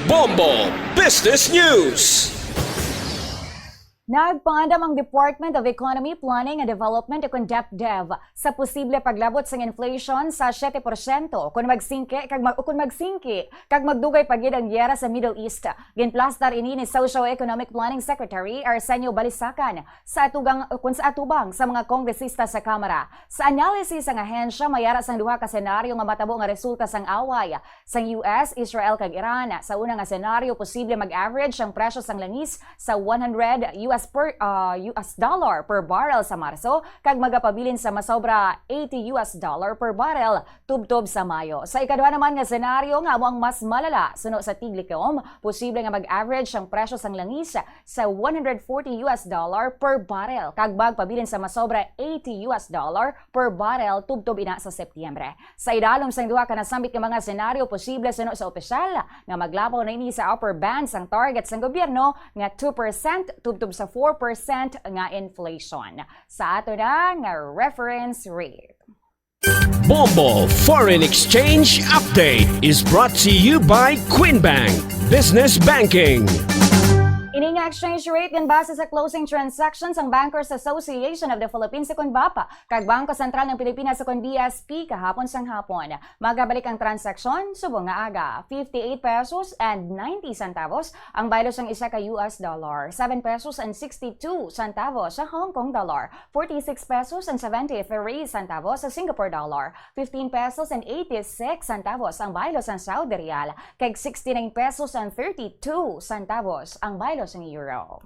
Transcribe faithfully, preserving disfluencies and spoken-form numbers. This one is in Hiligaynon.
Bombo Business News. Nagpaandam ang Department of Economy, Planning and Development o kon DepDev sa posible paglabot sang inflation sa siyete porsyento kon magsingki kag mag, o kon magsingki kag magdugay pa gid ang giyera sa Middle East. Ginplastar ini ni Socio-Economic Planning Secretary Arsenio Balisacan sa atugang, o kon sa atubang sa mga kongresista sa Kamara. Sa analysis sang ahensya, may ara sang duha ka senaryo nga matabo nga resulta sang away sang U S, Israel kag Iran. Sa una nga senaryo, posible mag-average ang presyo sang langis sa one hundred U S per, ah, U S dollar per barrel sa Marso kag magapabilin sa masobra eighty U S dollar per barrel tubtob sa Mayo. Sa ikaduha naman nga senaryo nga amo ang mas malala, suno sa tiglikom, posible nga mag-average ang presyo sang langis sa one hundred forty U S dollar per barrel kag magpabilin sa masobra eighty U S dollar per barrel tubtob ina sa Setyembre. Sa idalom sang duha ka nasambit nga mga senaryo, posible suno sa opisyal nga maglapaw na ini sa upper band sang target sang gobyerno nga two percent tubtob sa four percent nga inflation. Sa ato na nga reference rate. Bombo Foreign Exchange Update is brought to you by Queen Bank Business Banking. Ini nga exchange rate ginbase sa closing transactions sang Bankers Association of the Philippines, o kon BAPA, kag Bangko Sentral ng Pilipinas, o kon B S P, kahapon sang hapon. Magabalik ang transaksyon subong nga aga: fifty-eight pesos and ninety centavos ang baylo sang isa ka U S dollar, seven pesos and sixty-two centavos sa Hong Kong dollar, forty-six pesos and seventy-three centavos sa Singapore dollar, fifteen pesos and eighty-six centavos ang baylo sang Saudi rial, kag sixty-nine pesos and thirty-two centavos ang baylo sang euro.